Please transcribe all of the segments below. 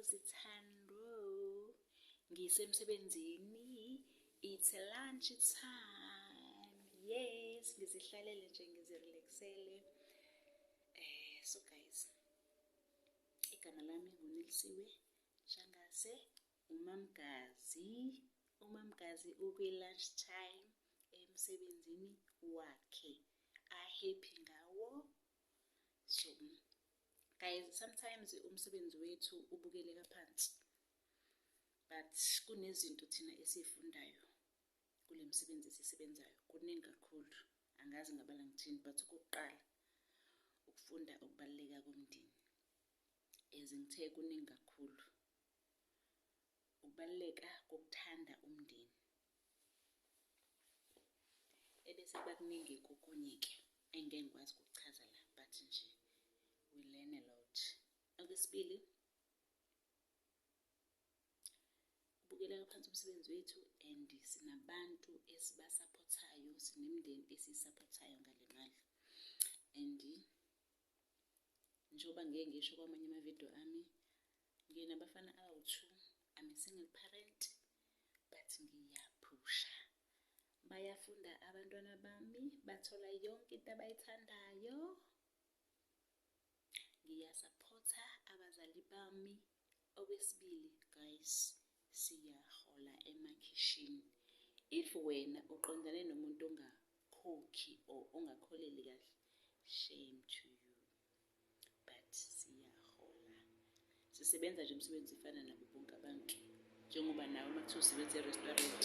Zithando. Ngisemsebenzini, it's lunch time. Yes, ngizihlalele nje ngizirelaxele. So guys, igama lami nguNelisiwe Shangase, uMamgazi. UMamgazi ukwi-lunch time emsebenzini wakhe. A-happy ngawo. So guys, sometimes umsebenzi wethu ubukeleka phansi, but kunezinto thina esiyifundayo kule misebenzi esiyisebenzayo. Kuningi kakhulu, angazi ngabala ngithini, but okokuqala ukufunda ukubaluleka komndeni. As ngithe kuningi kakhulu, ukubaluleka kokuthanda umndeni. Ebese kuba kuningi kokunye-ke engeke ngikwazi ukukuchaza la, but nje we learn a lot. Okwesibili, ubukeleka phansi umsebenzi wethu and sinabantu esibasaphothayo, sinemindeni esiyisaphothayo ngale mali. And njengoba ngike ngisho kwamanye amavidiyo ami, nginabafana abawu-2, I'm a single parent, but ngiyaphusha. Bayafunda abantwana bami, bathola yonke into abayithandayo. Ngiyasaphotha abazali bami. Okwesibili guys, siyahola emakhishini. If wena uqondane nomuntu ongakhokhi or ongakholeli kahle, shame to you. But siyahola. Sisebenza nje umsebenzi efana nabo bonke abantu. Njengoba nawe uma kuthiwa usebenza e-restaurant,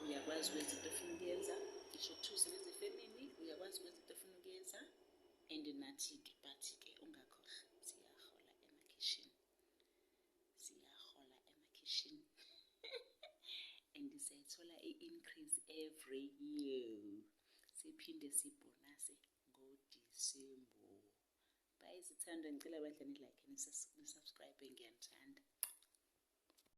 uyakwazi ukwenza into ofuna ukuyenza. Ngisho kuthiwa usebenza efemini, uyakwazi ukwenza into ofuna ukuyenza. And nathi-ke, but-ke ungakhohlwa, siyahola emakhishini. Siyahola emakhishini. And siyayithola i-increase every year. Siphinde sibhonase ngoDisemba. Bye zithandwa, ngicela bandla ni-like, ni-subscribe, ngiyanithanda.